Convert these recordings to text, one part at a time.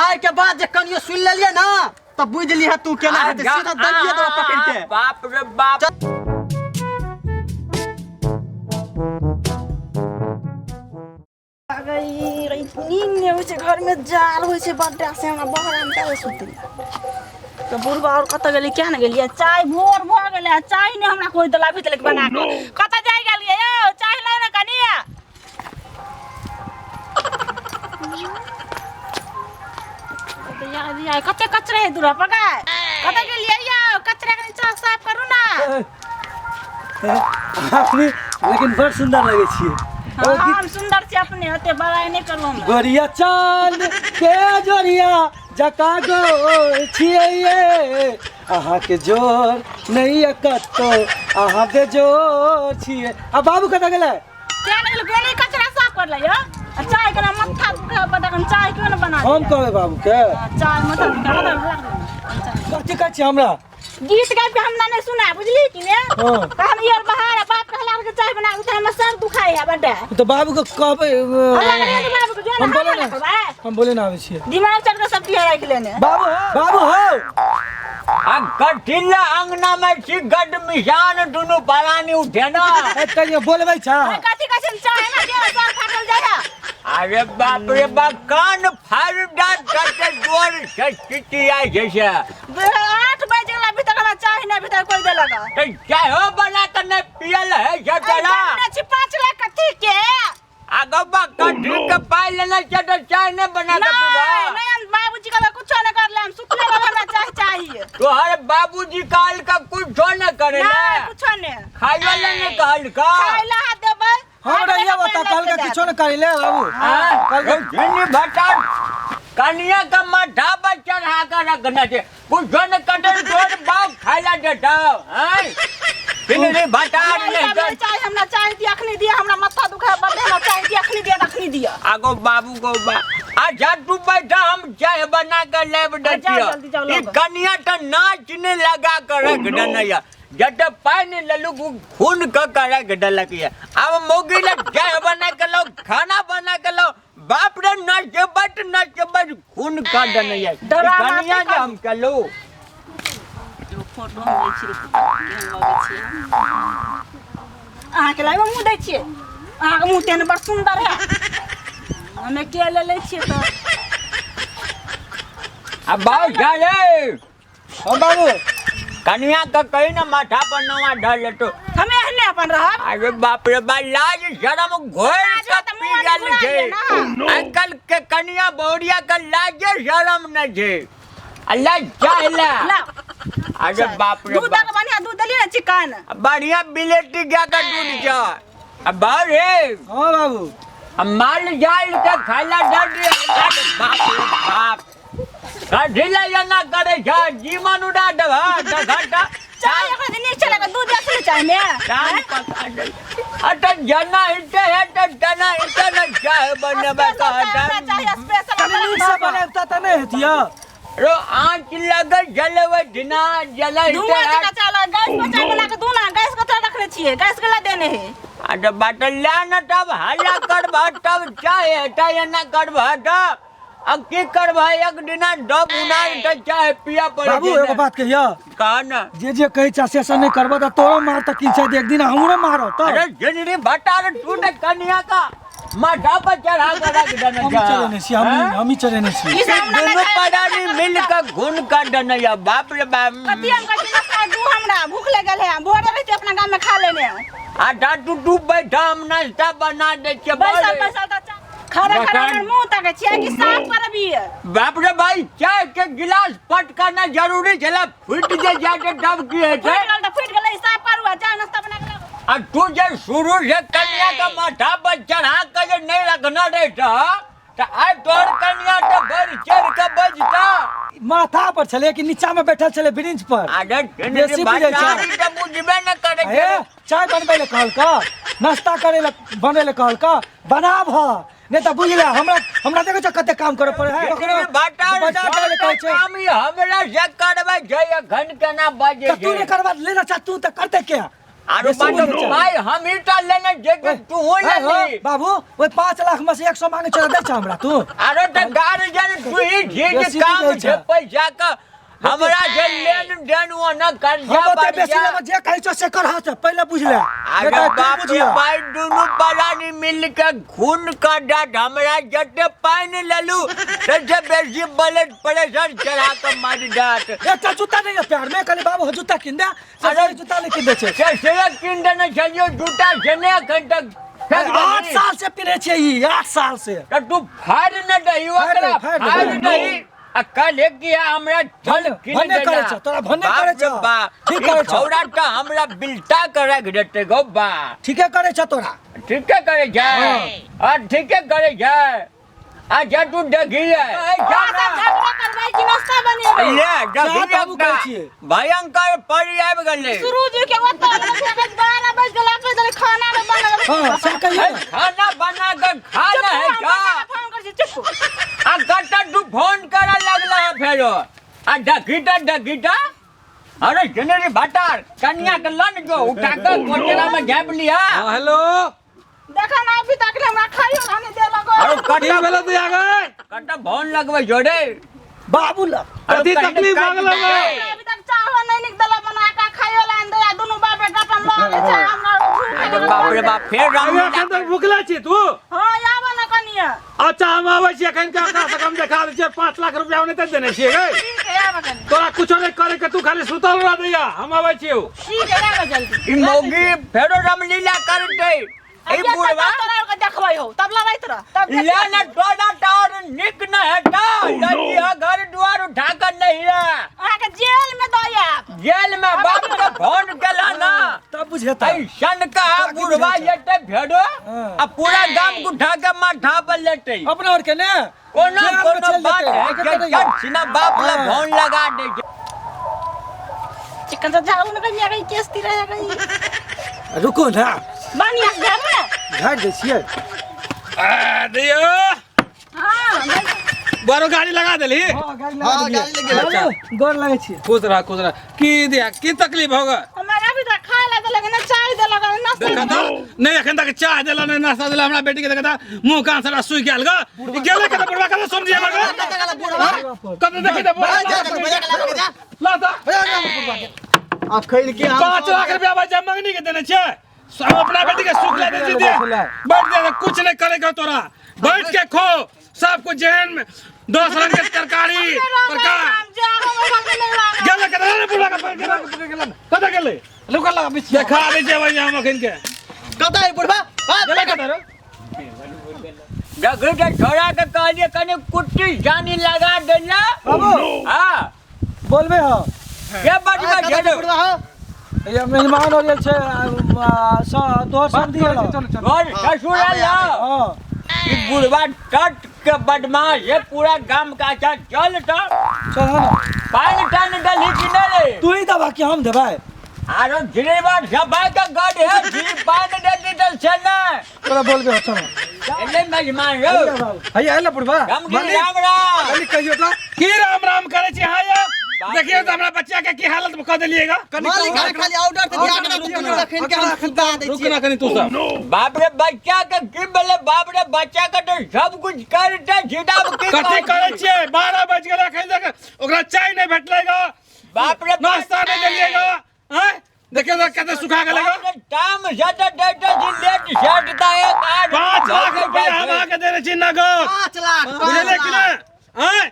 आइ के बाद जे कनियो सुनि लेलियै ना तऽ बुझि लिहे तू केना हेतै, सीधा दबिए देबऽ पकड़ि के। बाप रे बाप। नींद नहि होइ छै घरमे, जाड़ होइ छै बड्ड से हमरा बहरामे चल सुतै तऽ बुढ़बा आओर कतऽ गेलै किया ने गेलियै। चाय भोर भऽ गेलै आ चाय नहि हमरा कोइ देला अभी तक बना कऽ। कतऽ जाइ गेलियै यौ? चाय लाउ ने कनि। कते कचरा है दूरा पर गाय, कतऽ गेलियै यौ? कचरा के नीचा साफ करू ना। अपने लेकिन बड़ सुंदर लगे छियै। हाँ, हम सुंदर छी, अपने ओते बड़ाई नहीं करू हमरा। गोरिया चांद के जोरिया जका गो छियै ये, अहाँके जोर नहीं ये कतौ, अहाँ बेजोर छियै। आ बाबू कतऽ गेलै? क्या नहीं गेलै, कचरा साफ कर ले यौ। आ चाय के माथा दुखा बड़ा, चाय क्यों न बना? हम कहबै बाबू के। हाँ, चाय माथा दुखा बड़ा लागल। कथी कहै छियै हमरा? गीत गाबि के हमरा नहीं सुना, बुझली कि ने? हाँ। तऽ हम यार बाहर बाप कहला के चाय बना के हमर सर दुखाय है बड्डे। तऽ बाबू के कहबै। हल्ला करियै तऽ बाबू के जो हम ना बोले हल्ला ना करबै। हम बोले ना आबै छियै। दिमाग चढ़ के सब दिया राखि लेने। बाबू बाबू हो। आ कठिला अंगना में छी गड मिशान दुनू परानी उठे ना। ए कहियो बोलबै छा? अरे कथी कहै छै, चाय ना दिया सर फाटल जाइ है। अरे बाप रे बाप, कान फाड़ डाल कते जोर से चिचिया छै से। 8 बजे गेला अभी तक हमरा चाय नहि अभी तक कोइ देलक। तऽ चाहो बना के नहि पियल है छै तोरा? छी 5 लाख कथी के? आगो बा कठी के पाइ लेने छै तऽ चाय नहि बना के पीबा? नहीं, हम बाबूजी के कुछो नहीं करले, हम सुतले रहब, हमरा चाय चाहिए। तोहर बाबूजी काल का कुछो नहि करे नहीं, कुछो नहीं। खाइयो ले नहि कहल का? खाइ ला हाथ देबै। हमरा ये बता, कल के किछो न करी ले बाबू। कल के भटा कनिया का माथा पर चढ़ा के रखना छै, कुछो न कटल तोर बाप खाइला देता हैं पिनरी भटा नहीं कर। चाय हमरा चाय दिया अखनी दिया, हमरा माथा दुखा बड़, हमरा चाय दिया अखनी दिया अखनी दिया। आगो बाबू गो बा, अच्छा तू बैठा, हम चाय बना के लाबि दै जाओ, छियौ। जल्दी जाओ, ई लाबो। कनिया तऽ नाच नहि लगा के रख देने यऽ, जते पानि लेलु उ खून के के राखि देलक यऽ। आब मौगी लए चाय बना के लाउ, खाना बना के लाउ, बाप रे नचबैत नचबैत खून कऽ देने यऽ। ई डरामा कनिया जे हम केलहुँ। एगो फोटो हम लै छी, रुकू, केहन लगै छियै अहाँके। लाइव मुँह दै छियै अहाँके, मुँह तेहन बड़ सुन्दर है, हमे के ले लै छियै तऽ। आ बाउ जा रे। हम बाबू कनिया के कही ना माथा पर नवा ढल लेतो। हमे एहने अपन रहब। अरे बाप रे बा, लाज शरम घोर लाज के तऽ पी मुँह गेल घुरा छै। लिअ ना। आजकल के कनिया बहुरिया के लाजे शरम नहि छै। अल्लाह चाहला। ला। अरे बाप रे दूध बाप। के बढ़िया दूध देलियै ने चिकन। बढ़िया बिलेटी गाय के दूध छै। आ बाप रे। हाँ बाबू। आ माल जाल के खाइला डर रे। अरे बाप रे बाप, कढ़िला एना करे छै, जीवन उड़ा देबह घंटा। चाय एखन नीक छलै, दूध देखली चाय में। कान पका दे। अरे जना हिते है त जना हिते न चाय बनेबै हमरा कहता। चाही स्पेशल। कनि नीक से बनाबता तऽ नहि हेतिय। रो आँच लगे जलवे दिना जला हिते। धुआं जकाँ चाय लगे। गैस पर चाय बना के दू ना, गैस कतऽ रखने छियै? गैस के ला देने है। अरे बाटल ला न, तब हल्ला करबह तब चाय हेतै, एना करबह तऽ अब की करबह? एक दिना डब उनार तऽ चाय पिया पड़ै बाबू छै एगो ने। बात कहिया? कह न। जे जे कहै छ से सब नहि करबह तऽ तोरो मार तऽ की छै, एक दिन हमरो मारत तऽ। अरे जिनरी भटा रे, तू ने कनिया का माथा पर चढ़ा के रख देने हम छह। चढ़ेने छी, हम हैं? हमही चढ़ेने छी। ई सब हमरा दुनू नहि खाय। परानी मिल के घुन कर देने या, बाप रे बाप। कथी हम कहै छी, नाश्ता दू, हमरा भूख लगल है, भोरे रहते अपना गाम में खा लेने। आधा तू तू बैठा, हम नाश्ता बना दै छियै। बैसल बड़े। बैसल तऽ खड़ा खड़ा बर्तन। हमर मुंह तकै छियै कि साफ करबियै? बाप रे भाई, चाय के गिलास पटकाना जरूरी छलै, फूटि जे जाय तऽ तब की हेतै? फुटि गेल तऽ फुटि गेलै, साफ करू आ चाय नाश्ता बना के लाबू। आ तू जे शुरू से कनिया के माथा पर चढ़ा के जे नहि रखने रहितह तऽ आइ तोहर कनिया तऽ बढ़ि चढ़ि के बजता। माथा पर छलै कि नीचा में बैठल छलै ब्रिंच पर? अरे बेसी बुझै छै। भंडारी तऽ बुझबे नहि करै हे छै। चाय बनबै लए कहलका, नाश्ता करे लए बनबै लए कहलका, बनाब ह नहि तऽ बुझि ले हमरा हमरा देखै छ कते काम करे पड़े है। जितनी भटार बाजार जाय लए कहै छै। काम ई हमरा से करबै छै, एखन केना बजै तऽ तू छै? नहि करबा लेना चाह तू तऽ करतै के? आरो बेसी बात बुझै छौ। भाई हम ही टा लेने जे कि तू हो ए हो, लेली। बाबू ओहि 5 लाख में से 100 मांगे छौ, दै छौ हमरा तू? अरे त गार्जियन तू ही जे बेसी काम बुझै छै छौ। पैसा का हमरा जे लेन देन वो न कर्जा हम ओते बढ़ बेसी जा। लेबै, जे कहै छौ से कर, हाथ पहिले बुझ ले। अरे नहीं तऽ तू बाप रे बुझिया। भाई, दुनू परानी मिल के खून कर डाट। हमरा जते पानि लेलू तते बेसी ब्लड प्रेशर चढ़ा के मारि डाट। एकटा जूता नहीं है प्यार में, कहली बाबू हो जूता किन दे से। अरे- से जूता नहीं किन दे छै। से से किन देने छलियो जूता, से नहि एखन तक फेंक आठ देलही। साल से पिन्है छियै ई, 8 साल से। तऽ तू फाड़ि ने दही फाड़ि ओकरा। दही, फाड़ि फाड़ि दही। दही आ कल एक किया हमरा चल किन भन्ने देला। करै छौ, तोरा भन्ने बाप करै रे छौ। बाप, ठीक ई करै छौ। छौड़ा तऽ हमरा बिलटा के राखि देतै गौ बा। ठीके करै छौ तोरा। ठीके करै छै आ ठीके करै छै। अच्छा तू देखी अहाँ सब झगड़ा करबै कि नाश्ता बनेबै? ले देखी। चाह बाबू एकटा कहै छियै। भयंकर परी आबि गेलै। सुरुज के ओतऽ 12 बज गेल, एखन धरि खाना नहि बनल। हँ, से कहियो ने। खाना बना के खा चुप ले रह, है हम का बच्चा के फोन करै छी, चुप। आ कतऽ तू फोन करऽ लगला है फेरो? आ देखी तऽ देखी तऽ। अरे जनरी भाटार कन्या के लन जो उठा के कोचरा में झाँप लिया। हाँ, हेलो। देखा ना, अभी तक ले हमरा खाइयो ला नहि देलक। अरे की कतऽ भेलै तू आगे? कतऽ फोन लगबै जोड़े? बाबू लग। कथी तकलीफ भऽ गेलौ गे? अभी तक चाहो नहि नीक देलक बना के, खाइयो ला नहि दैया। दुनू बाप बेटा अपन लऽ लै छै हमरा। अरे बाप रे बाप, फेर राम। आगे एखन तक भुखले छी तू? हँ, आबऽ ने कनिया। अच्छा, हम आबै छी एखन के, ओकरा से कम देखा दै छियै। 5 लाख रुपया ओनाहिते देने छियै गे। ठीक है, आबऽ कनि। तोरा कुछो नहि करे के, तू खाली सुतल रह दैया, हम आबै छियौ। ठीक है, आबऽ जल्दी। ई मौगी फेरो रामलीला करतै ई बुढ़वा। तोरा आरके देखबै हो, तब लड़ैत रह तब। ले न तोरा टावर निक न हेता लगी घर दुआर उठा कर नहीं है। अहाँके जेल में दऽ आयब। जेल में बाप के फोन केला ना। तब बुझेता। ऐसन का बुढ़वा लेते भेड़ो हाँ। आ पूरा गाम को उठा के माथा पर लेते। अपना और के ने कोनो जेल में कोनो चलि बात जेतै, है एकर के तऽ नहि। चट सिना बाप ला हाँ। फोन लगा दे छै। चिकन से झाड़ू न कहिया गई केस्ती रह गई। रुको ना। बढ़िया से झाड़ू ना। झाड़ि दै छियै। आ, दियौ। हाँ नहीं। बड़ो गाड़ी लगा देली। हँ, गाड़ी लगा हाँ, देलियै। गाड़ी लग गेलै। बाबू, गोर लगै छियै। खुश रह, खुश रह। की दिया, की तकलीफ होगा? हमरा अभी तक खाए ला देलक ना, चाय देलक ना, नाश्ता देखा देलक। तऽ नहीं एखन तक चाय देला, नहीं नाश्ता देला। हमरा बेटी के देखा तऽ मुंह कान सारा सूखि गेल ग। ई गेलै कतऽ बुढ़वा? कतऽ समझिए मगर कतऽ गेलै बुढ़वा? कतऽ देखी तऽ बुढ़वा? जा, जा, बजा के लाबऽ के जा। ला तऽ। बजा के लाबऽ बुढ़वा के। आ खैल के हम 5 लाख रुपया बच्चा मंगनी के देने छियै, हम अपना बेटी के सुख ला दै छियै। दे बैठ दे, कुछ नहीं करे के तोरा, बैठ के खो सब कुछ। जेहन में 10 रंग के तरकारी तरकार गेलै कतऽ रे बुढ़वा के? गेलै कतऽ गेलै? रुको, लगा छियै। देखा दै छियै भैया हम अखन के। कतऽ है बुढ़वा? हाँ, गेलै कतऽ रे? देखी के छोड़ा के कहलिए कनि कुट्टी जानी लगा देला। बाबू। हाँ। बोलबे हो। के बजबै? कतऽ छेड़ो बुढ़वा हो? ये मेहमान हो गेल छै आ, तोहर समधी एलो। घर ससुराल ला। हँ। ई बुढ़वा टट के बदमाश है पूरा गाम का। अच्छा चल तो। चल ना। पानी टानी डलही कि नहीं रे? तू ही दबा कि हम देबै? आरो गिरेबार सबाई का गढ़ है जी, पानी डलही डल से ना। तोरा बोलबे हो, चल। एले मेजमान रो। हैया एले बुढ़वा। राम जी, राम राम। कनि कहियो तऽ। की राम राम करे छी? हाँ, ये देखियो तो हमरा बच्चा के की हालत कऽ देलिएगा। मालिक, अहाँ खाली ऑर्डर तऽ दिया के रुकू, तखन के हम सुता दै रुक छियै। ना कनी तू सब। बाप रे, बच्चा के की बोले? बाप रे, बच्चा के तो सब कुछ करते छिदा की। कथी करै छियै? 12 बज गेल एखन तक ओकरा चाय नहि भेटलैगा। बाप रे। नाश्ता नहि देलिएगा। आँय, देखियो तो कते सुखा गेलै। बाप रे, टाइम से तो देते छी, लेट सेट ता एक आठ 5 लाख रुपया हम अहाँके देने छी नगद। 5 लाख। बुझलियै कि नहि? आँय।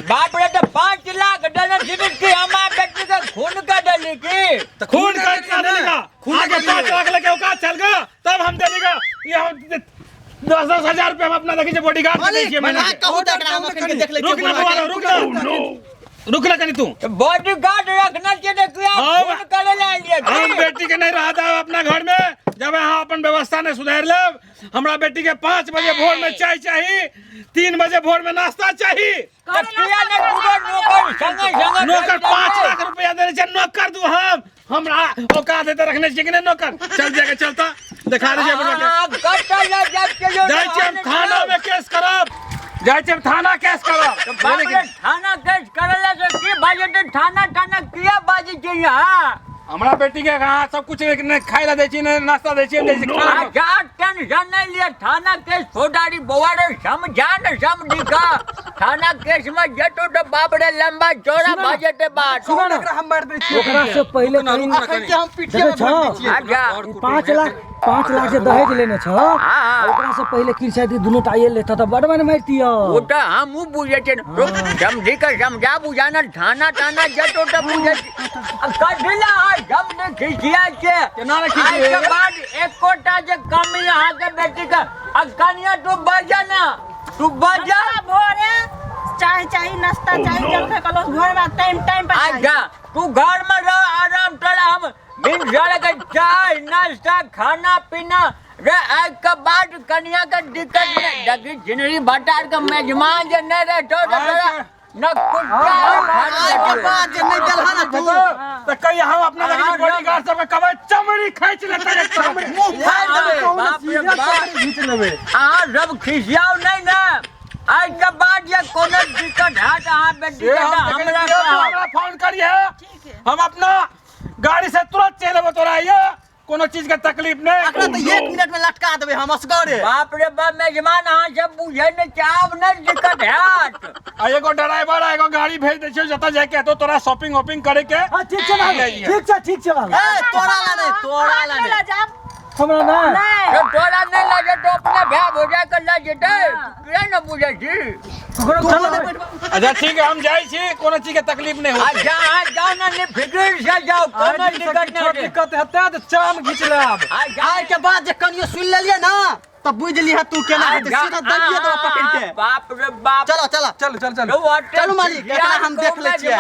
बाप रे, तो 5 लाख देने छी कि हमार बेटी के खून कर देली की? तऽ खून कर के देलीगा खून के। 5 लाख लेके औकात चल गा तब हम देलीगा। ये हम 10-10 हजार रुपया हम अपना देखै छियै बॉडीगार्ड के दै छियै महीना अहाँ के। कहू तऽ एकरा हम अखन के देख लै छियै रुक ना बुढ़वा बुआ, के। रुक ना, रुक ना कनी तू। बॉडी गार्ड रखना चाहिए कि आप खून करे ला लिए। हम बेटी के नहीं रह देब अपना घर में जब अहाँ अपन व्यवस्था नहीं सुधार लेब। हमरा बेटी के 5 बजे भोर में चाय चाही, 3 बजे भोर में नाश्ता चाही। तो किया ने पूरा नौकर संगे संगे? नौकर 5 लाख रुपया देने छै, नौकर दू हम हमरा औकात हेतै रखने छियै कि नहि नौकर? चल जाके चलता देखा दै छियै बुढ़वा के। हाँ, कतऽ लऽ जायब के यौ? जाइ छियै हम थाना में केस करब, जाइ छियै हम थाना केस करब। बाप रे, थाना केस करे ला से की बाजे? तो थाना थाना किया बाजे छै यहाँ? हमरा बेटी के अहाँ सब कुछ नहि खाय ला दै छी, नहि नाश्ता दै छी, दै छी खाना। अच्छा टेंशन नहीं लिया, थाना केस फौजदारी बौआ रे समझा न समझी का थाना केस में जटो तो बाप रे लंबा चौड़ा भाजते बात। सुनो ना, एकरा हम मारि दै छियै। ओकरा से पहिले रुक ना, कहीं रुक ना। अखन के हम पीठिए में देखै छौ? भरि दै छियै। अच्छा 5 लाख, 5 लाख जे दहेज लेने छौ, हाँ। ओकरा से पहिले किन शायद दुनू टा आयल लेता तऽ बड़ मन मारतियो। वो तो हमू बुझे छे, समझी के समझा बुझाना थाना ताना जटो तो बुझे कढला हम ने खिसिया छे। केना ने आज खिसिये? के बाद एकोटा जे कमी अहाँ के बेटी के आ कनिया तू बजा ना, तू बजा। हमरा भोरे चाय चाही, नाश्ता चाही, जलखै कलौ भोर में टाइम टाइम पर चाही। अच्छा तू घर में रह आराम तोरा हम बिन सारे के चाय नाश्ता खाना पीना रे। आज के बाद कनिया के दिक्कत नहीं, देखी जिनरी भटार के मेजमान जे नहीं रहे तो तोरा न कुछ आइ के बाद जे नहि देलहा ना तू तऽ कहिया हम अपना हाँ, लगे बॉडीगार्ड सब के कहबै चमड़ी खींच लेतै रे, चमड़ी। मुंह फाड़ि देबै। बाप रे सीधा बाप। चमड़ी घीच लेबै। अहाँ सब खिसियाउ नहीं ना, आज के बाद जे कोनो दिक्कत हैत अहाँ बेटी से के हम तऽ देखै हमरा छियौ, तू कहब। हमरा फोन करिहे, हम अपना गाड़ी से तुरंत चलि एबौ तोरा, आइयो कोनो चीज के तकलीफ नहीं। एकरा तऽ 1 मिनट में लटका देबै हम असगरे। बाप रे बाप मेजमान अहाँ सब बुझै नहीं छै, आब नहीं दिक्कत हैत। आ एगो ड्राइवर आ एगो गाड़ी भेज दै छियौ जतऽ जाइके हेतौ तोरा शॉपिंग वॉपिंग करे के। हाँ, ठीक छै बाबू, ठीक छै, ठीक छै बाबू। ए तोरा ला नहि, तोरा ला नहि नहि। लऽ जायब। हमरा नहि। नहि। तो तोरा नहीं लऽ जेतौ, अपना भाय भौजाइ के लऽ जेतै, किया ने बुझै छी? ककरो तू चलो। नहि बैठबा। अच्छा ठीक है, हम जाइ छी, कोनो चीज के तकलीफ नहीं होतै। अच्छा अहाँ जाउ ने, नहीं फिक्र से जाउ, कोनो दिक्कत नहीं होतै। दिक्कत हेतै तऽ चाम घीच लेब। अच्छा, आइ के बाद जे कनियो सुनि लेलियै ना तऽ बुझि लिहे तू केना हेतै, सीधा दलिये देबै पकड़ि के। बाप रे बाप। चलो चलो चल चल चल चलू मालिक, एकरा हम देख लै छियै।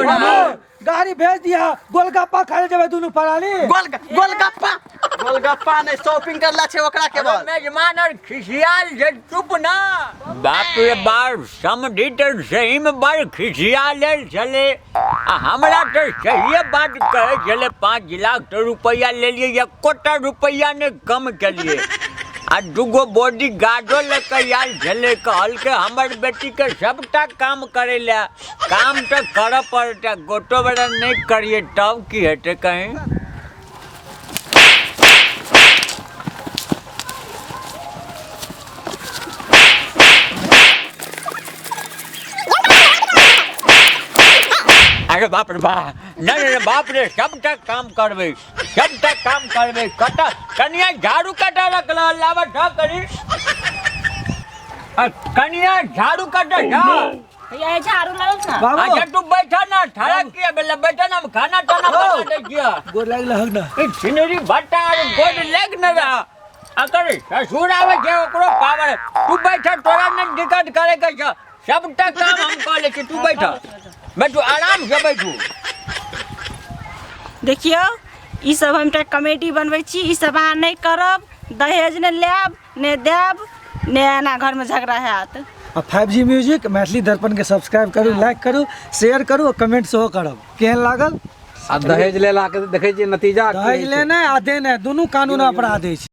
बाबू, गाड़ी भेज दिया, गोलगप्पा खाए जेबै दुनू परानी। गोल गोलगप्पा, गोलगप्पा नहि, शॉपिंग करला छै ओकरा केवल। मेजमान और खिसियाल जे चुप ना। बाप रे बाप, समधी तऽ सही में बड़ खिसियाल छलै आ हमरा तऽ सहिए बात कहै छलै। 5 लाख तऽ रुपैआ लेलियै, एकोटा रुपैआ नहि कम केलियै। आ दूगो बॉडी गार्डो लऽ कऽ आयल छलै, कहलकै हमर बेटीके सबटा काम करै लए, काम तऽ करऽ पड़तै, गोटो बेरा नहि करियै तब की हेतै कहीं। अरे बाप रे बाप, नहीं नहीं बाप रे, सबटा काम करबै, सबटा काम करबै। कटा कनिया झाड़ू कटा रखल लाबऽ ढ करी, आ कनिया झाड़ू कटा ढ। ये झाड़ू लागल ना। बाबू अच्छा तू बैठा ना, ठाड़ा किया बेला बैठा ना, हम खाना ताना बना दै छियै। गोर लागि लहक ना। ई छिनरी भट्टा आर गोड लाग न रहा, अगर ससुर आबै छै ओकरो पावर। तू बैठा, तोरा नहि दिक्कत करे के छौ, सबटा काम हम कऽ लै छी, तू बैठ बैठू आराम से बैठू। देखियौ ई सब हम एकटा कॉमेडी बनबै छी, ई सब अहाँ नहि करब, दहेज नहि लेब, नहि देब, नहि एना घरमे झगड़ा हैत। आ 5G music Maithili दर्पण के सब्सक्राइब करू, लाइक करू, शेयर करू आ कमेंट सेहो करब। केहन लागल? आ दहेज लेला के देखै छियै नतीजा की दहेज होइ छै। लेनाइ आ देनाइ दुनू कानून अपराध अछि।